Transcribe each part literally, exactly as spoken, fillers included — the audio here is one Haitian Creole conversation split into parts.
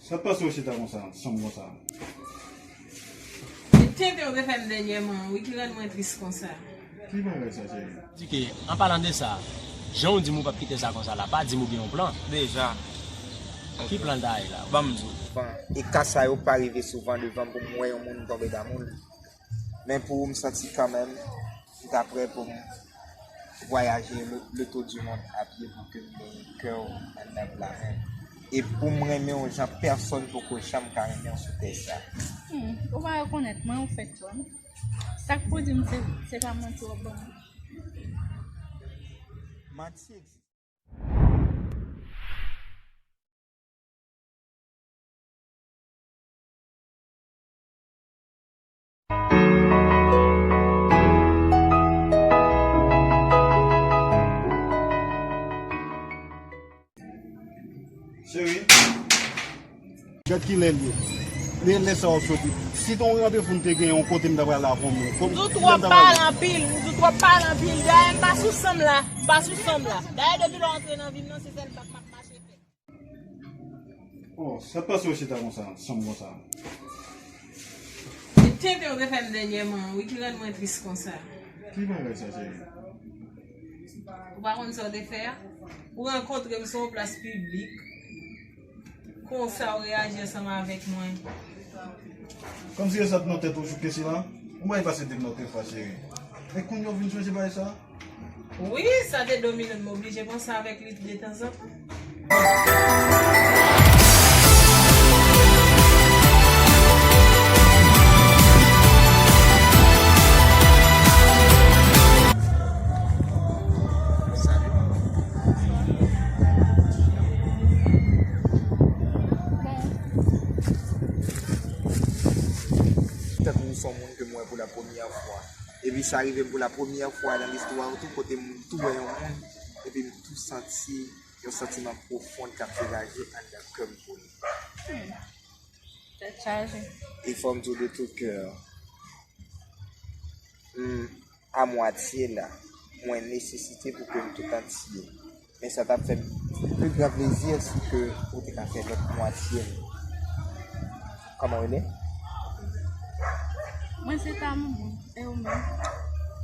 Sa k pase w chita konsa, sanm konsa? Tenten w te fè m dènyèman an, wi, ki rann mwen tris konsa. Ki bagay sa, cheri? Di ke, an palan de sa, jan w di m ou p ap kite sa konsa la, pa di m ou gen yon plan. Deja. Ki plan l ta ye la? Ban m di w. Bon, e ka sa yo pa rive souvan devan m pou m wè yon moun m tonbe damou l. Men pou ou, m santi kanmenm m ta prè pou m vwayaje le, le tour du monde a pye pou ke m genyen kè w anndan pla men m. E pou m renmen w jan pèsonn poko janm ka renmen w sou tè sa. Hmm, ou pa rekonèt mwen, ou fèk twò. Sa k pou di m se, se pa manti w ap ban mwen? Manti egziste. Cheri. Gad kilè l ye. Men lè sa w ap soti. Si te yon randevou m te genyen yon kote m ta pral avè w menm. Ou twò pale anpil, ou twò pale anpil. Dayè m pa sou sanm la, m pa sou sanm la. Dayè depi lè w antre nan vi m nan se sèl bak m ap mache fè. Oh, sa k pase w chita konsa, sanm konsa? Tenten w te fè m dènyèman an, wi, ki rann mwen tris konsa. Ki bagay sa, cheri? Ou pa konn sa w te fè a? Ou rankontre m sou yon plas piblik. Konsa w reyaji ansanm avèk mwen. Kòmsi e sa t nan tèt ou jouk kesila? Ou mari pase de m nan tèt fwa, cheri. E kounye a w vin chanje bagay sa? Wi, sa te domine m, m oblije panse avèk li detanzantan. Tankou ou se yon moun ke m wè pou la premyè fwa. Epi sa rive m pou la premyè fwa nan listwa tou kote m tou wè yon moun epi m tou santi yon santiman pwofon k ap degaje anndan kè m pou li. Tèt chaje. E fò m di w de tout kè, m amwatye la, mwen nesesite pou ke m tout antye. Men sa t ap fè m pi gran plezi si ke ou te ka fè lòt mwatye m. Kòman w rele? Mwen se Tamou, e ou menm?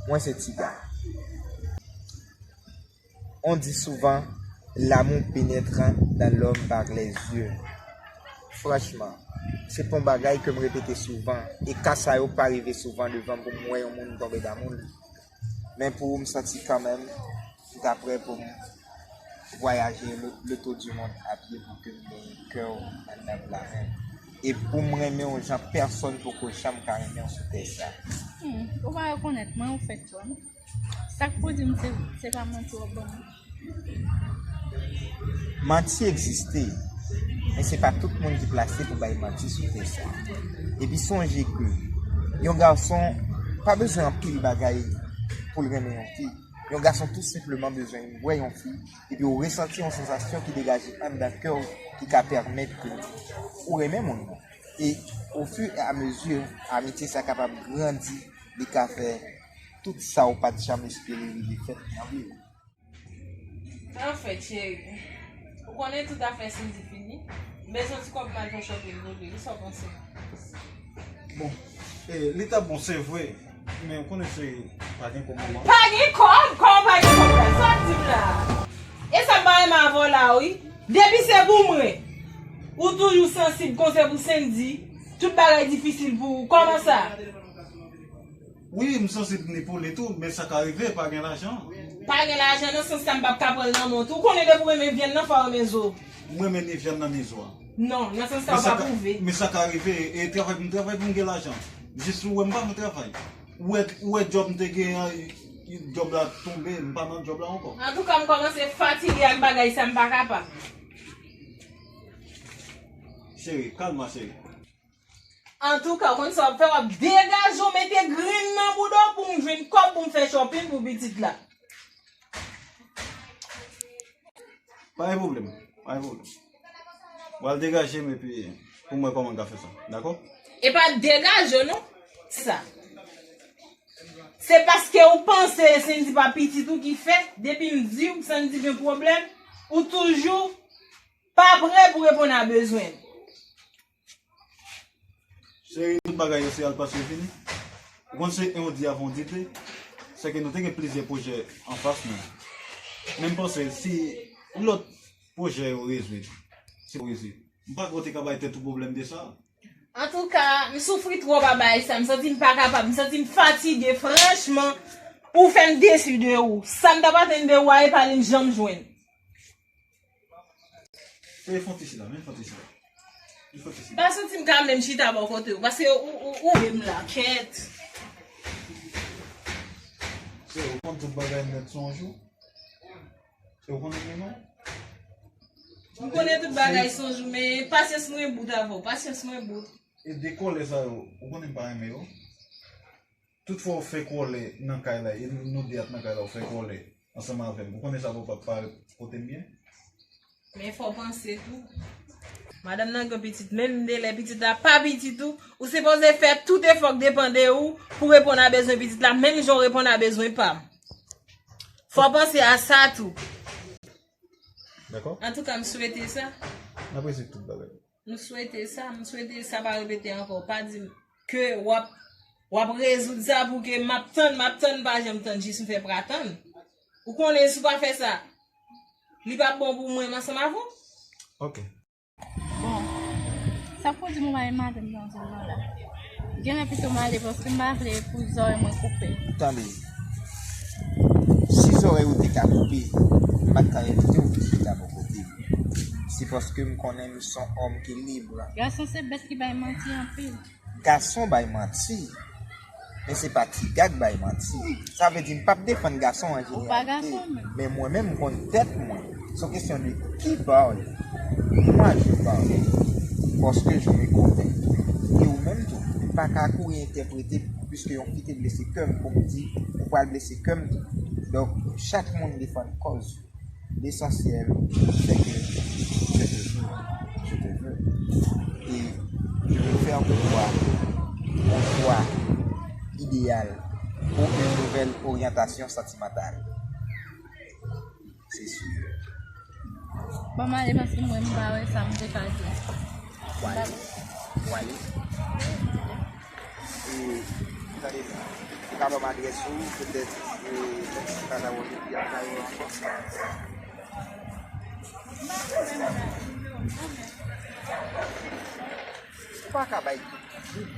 Mwen se Tiga. On dit souvent, l'amour pénètre dans l'homme par les yeux. Franchman, se pa yon bagay ke m repete souvan, e ka sa yo pa rive souvan devan m pou m wè yon moun m tonbe damou l. Men pou ou, m santi kanmenm m ta prè pou m vwayaje le, le tour du monde a pye pou ke m genyen kè w anndan pla men m. E pou m renmen w jan pèsonn poko janm ka renmen w sou tè sa. Hmm, ou pa rekonèt mwen, ou fèk twò. Sa k pou di m se, se pa manti w ap ban mwen? Manti egziste, men se pa tout moun ki plase pou bay manti sou tè sa. Epi sonje ke yon gason pa bezwen anpil bagay pou l renmen yon fi. Yon gason tou senpleman bezwen wè yon fi, epi w resanti yon sansasyon ki degaje anndan kè w ki ka pèmèt ke ou renmen moun nan. E ofiramezu, amitye sa kapab grandi, li ka fè tout sa w pa t janm espere rive fèt nan vi w. Anfèt, cheri, ou konnen tout afè Cindy fini. M bezwen ti kòb m al fè shopping pou li, wi, sa w panse? Bon, e, li t ap bon, se vre, men ou konnen, cheri, pa gen kòb manman. Pa gen kòb? Kòman pa gen kòb la? Sa w ap di m la? E sa m pa renmen avè w la, wi. Depi se pou mwen, ou toujou sansib konsa pou Cindy. Tout bagay difisil pou ou. Kòman sa? Wi, m sansib ni pou li tou, men sa ka rive, pa gen lajan. Pa gen lajan nan sans sa m p ap ka pran l nan men w tou. Ou konnen depi w renmen vyann nan, fò w renmen zo. M renmen ni vyann nan ni zo a. Non, nan sans sa w pa pwouve. Men sa ka rive, e travay pou m travay pou m gen lajan. Jis ou wè m pa nan travay. Ou wè, ou wè djòb m te gen an, djòb la tonbe, m pa nan djòb la ankò. Antouka, m kòmanse fatige ak bagay sa, m pa kapab. Cheri, kalma, cheri. Antouka, ou konn sa w ap fè, w ap degaje w mete grenn nan bouda w pou m jwenn kòb pou m fè shopping pou pitit la. Pa gen pwoblèm, pa gen pwoblèm. W al degaje m epi pou m wè kòman n ka fè sa, dakò? E pa degaje w non, sa. Se paske ou panse Cindy pa pitit ou ki fè, depi m di w Cindy gen pwoblèm, ou toujou pa prè pou reponn a bezwen m. Cheri, tout bagay yo se al pase vini. Ou konn se en ou di avan ou di de. Se ke nou te gen plizyè pwojè anfas nou. Men m panse si lòt pwojè yo rezoud, si yo rezoud, m pa kwè w te ka bay tèt ou pwoblèm de sa. Antouka, m soufri twòp a bagay sa. M santi m pa kapab. M santi m fatige, franchman. Ou fè m desi de ou. Sa m t ap atann de ou a, e pa li m janm jwenn. E fon ti sila, men fon ti sila. Li fon ti sila. Pa santi m ka menm chita bò kote ou, paske ou, ou, ou menm la, kèt. Se ou konn tout bagay nèt se yon jou. Se ou konnen li non? M konnen tout bagay se yon jou, men pasyans mwen bout avè w, pasyans mwen bout. E de kòlè sa yo, ou konnen m pa renmen yo. Tout fwa w fè kòlè nan kay la, e nou, nou de ap nan kay la, w fè kòlè ansanm avè m. Ou konnen sa pa, pa, pa pote m byen? Men fò w panse tou. Madanm nan gen pitit, menm de lè pitit la pa pitit ou, ou sipoze fè tout efò k depann de ou pou reponn a bezwen pitit la, menm jan w reponn a bezwen pa m. Fò w panse a sa tou. Dakò? Antouka, m swete sa. N ap rezoud tout bagay. M swete sa, m swete sa pa repete ankò. Pa di m ke w ap, w ap rezoud sa pou ke m ap tann, m ap tann, m pa janm tann, jis m fè pra tann. Ou konnen si w pa fè sa, li p ap bon pou mwen ansanm avè w. Ok. Bon, sa k pou di m ou pa renmen madanm nan zòn nan la? Genlè pito m ale paske m pa vle pou zòrèy mwen koupe. Tande, si zòrèy ou te ka koupe, m pa t ka envite w vin chita bò kote m. Se paske m konnen m se yon òm ki lib. Gason se bèt ki bay manti anpil. Gason bay manti, men se pa tiga k bay manti. Sa vle di m p ap defann gason an jeneralite, men mwen menm m konn tèt mwen. Se yon kesyon de qui parle. Moi, je parle. Parce que je me connais. E ou menm tou, m pa ka kouri entèprete, piske yon fi te blese kè m pou m di ou pral blese kè m tou. Donk, chak moun defann kòz. L'essentiel, c'est que je te veux. Je te veux. Et je veux faire de toi un choix idéal pour une nouvelle orientation sentimentale. C'est sûr. Bon, m ale paske mwen, m pa wè sa m te ka di. Ou ale. Ou ale. E, tande, ou ka ban m adrès ou, petèt, e, menm si m pa ta wè w depi a Kayò ankò. Ou pa ka bay tout moun,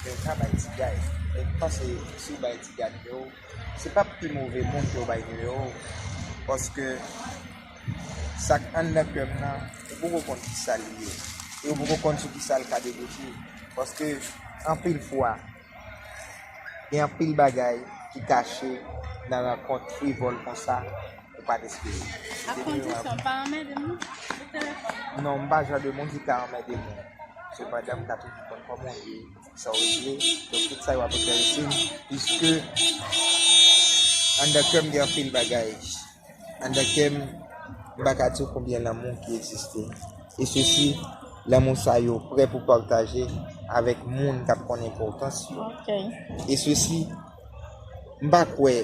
men ou ka bay ti gay. E m panse, si w bay ti gay nimewo w, se p ap pi move moun ke w bay nimewo w. Paske sa k anndan kè m nan, ou poko konn ki sa li ye. E ou poko konn sou ki sa l ka debouche. Paske anpil fwa, gen anpil bagay ki kache nan rankont frivòl konsa ou pa t espere. A kondisyon pa anmède m non, sou telefòn. Non, m pa jan de moun ki ka anmède moun. Sepandan, m ka toujou konn kòman w ye, sa w regle. Donk, tout sa yo ap enterese m, piske anndan kè m gen anpil bagay. Anndan kè m, m pa ka di w konbyen lanmou ki egziste. E sesi, lanmou sa yo prè pou pataje avèk moun k ap konn enpòtans yo. Ok. E sesi, m pa kwè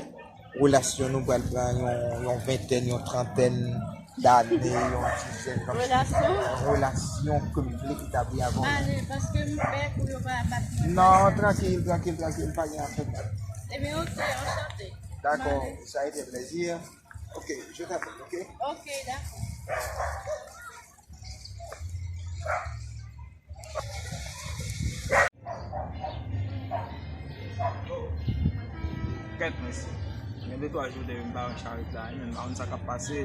relasyon nou pral pran yon, yon ventèn, yon trantèn dane, yon dizèn, kòmsi relasyon ke m vle etabli avè w. Ale, paske m pè pou yo pa bat mwen. Non, trankil, trankil, trankil, pa gen afè bat. Ebyen, ok, anchante. Dakò, ça a été un plaisir. Ok, je t'appelle, ok? Ok, dakò. Kèt, mesye. Gen de twa jou depi m pa wè Charik la, men m pa konn sa k ap pase.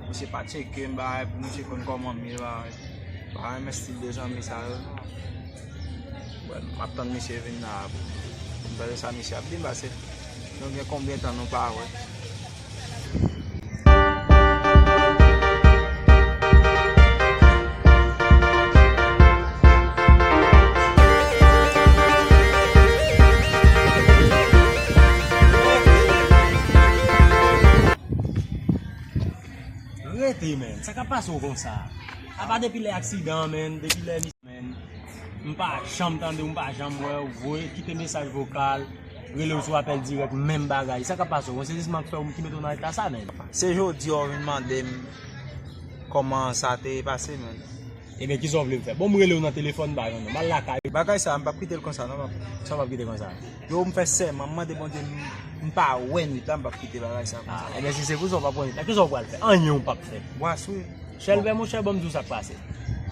Misye pa tcheke m, bagay pou misye konn kòman m ye, bagay. M pa renmen stil de zanmi sa yo. Bon, m ap tann misye vin la pou m tande sa misye ap di m, paske nou gen konbyen tan nou pa wè. Rete, men. Sa k ap pase w konsa? Apa depi lè aksidan an, men, depi lè misye, men, m pa janm tande w, m pa janm wè w, voye, kite mesaj vokal, rele w sou apèl dirèk, menm bagay. Sa k ap pase w? Yon sezisman k fè w ki mete w nan eta sa, men. Se jodi a w vin mande m kòman sa te pase, men. Ebyen, kisa w vle m fè? Bon, m rele w nan telefòn, m pa jwenn ou. M al lakay ou. Bagay sa, m p ap kite l konsa, non, m p ap. Sa w p ap kite konsa? Yo, m fè sèman, m mande Bondye, m, m pa wè nwit la, m p ap kite bagay sa konsa. Ah, ebyen, si se pou sa w p ap wè nwit la, kisa w pral fè? Anyen w p ap fè. Bwaswi. Chèlbè, monchè, ban m di w sa k pase.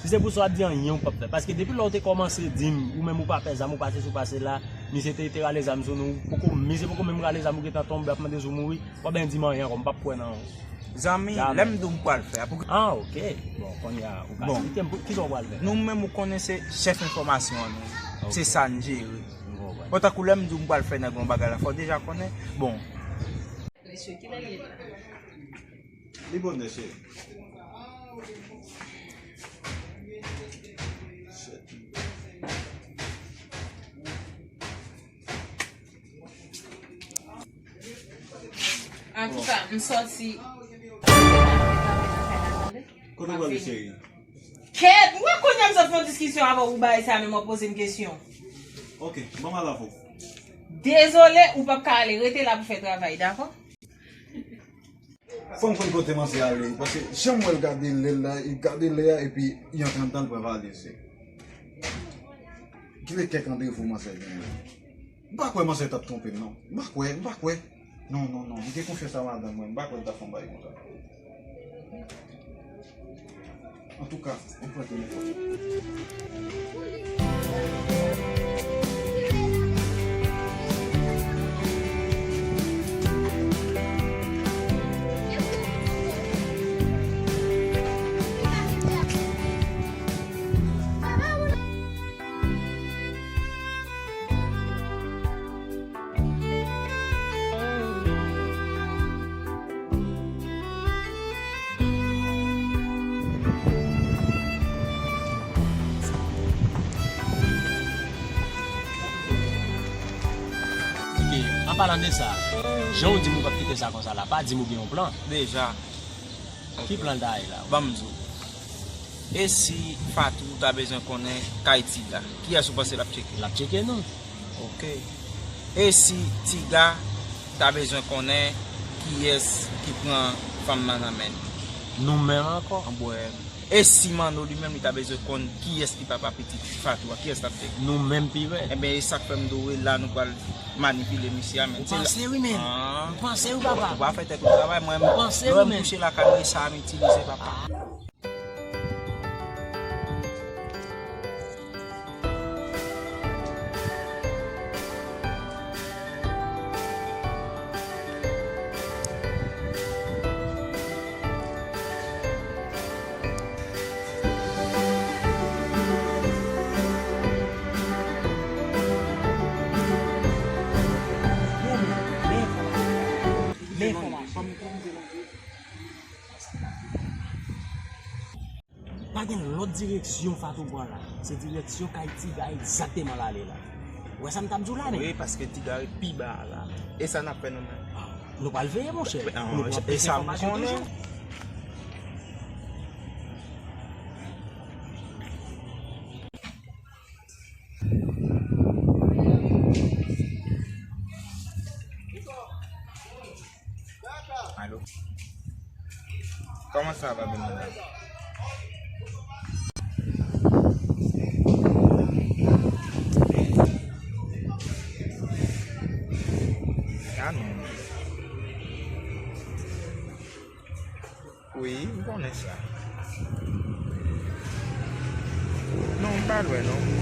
Si se pou sa w ap di, anyen w p ap fè. Paske depi lè w te kòmanse di m, ou menm ou pa pè zam, ou pa sesi, ou pa sela, misye te, te rale zam sou nou, poko, misye poko menm rale zam, ou gentan tonbe, ap mande si w mouri, w ap byen di m anyen ankò, m p ap kwè nan ou. Zanmi, lè m di w m pral fè a, pou... Ah, ok. Bon, kounye a, ou ka esplike m pou, kisa w pral fè? Nou menm, ou konnen se chèf enfòmasyon an nou. Ok. Se sa n jere. M konprann. Bon, tankou lè m di w m pral fè nèg yon bagay la, fò w deja konnen. Bon. Mesye, kilè l ye la? Li bonè, cheri. Antouka, m sòti. Kote w prale, cheri? Kèt, mwen kounye a m sot fè yon diskisyon avè w, ou bay sa menm w ap poze m kesyon. Ok, ban m al avè w. Dezole, ou p ap ka ale, rete la pou fè travay, dakò? Fò m konn kote manzè ale, paske jan m wè l gade lè la, li gade lè a, epi li antre anndan, l pran valiz li. Kilè kèk randevou manzè genyen? M pa kwè manzè t ap twonpe m, non. M pa kwè, m pa kwè. Non, non, non. M gen konfyans nan madanm mwen. M pa kwè l t ap fè yon bagay konsa. Antouka, m pran telefòn. Ok, an palan de sa, jan w di m ou p ap kite sa konsa la, pa di m ou gen yon plan. Deja. Ki plan l ta ye la? Ban m di w. E si Fatou ta bezwen konnen kay Tiga, kiyès ou panse l ap tcheke? L ap tcheke nou. Ok. E si Tiga ta bezwen konnen kiyès ki pran fanm nan nan men l? Nou menm ankò. Anbwè. E si Manno li menm li ta bezwen konn kiyès ki papa pitit Fatou a, kiyès l ap tcheke? Nou menm pi rèd. Ebyen, e sa k fè m di w, e la nou pral manipile misye a, men. Ou panse wi, men. Ah. Ou panse wi, papa. Ou pa fè tèt ou travay, mwen, lè m kouche lakay mwen, e sa a m itilize, papa. Pa gen lòt direksyon Fatou pran la. Se direksyon kay Tiga egzakteman l ale la. Ou wè sa m t ap di w la, men? Wi, paske Tiga ret pi ba a la. E sa n ap fè nou menm? Nou pral veye, monchè. Nou pral plis enfòmasyon toujou. Alo. Kòman sa va, bèl madanm? Ah non. Wi, m konnen sa. Non, m pa lwen non.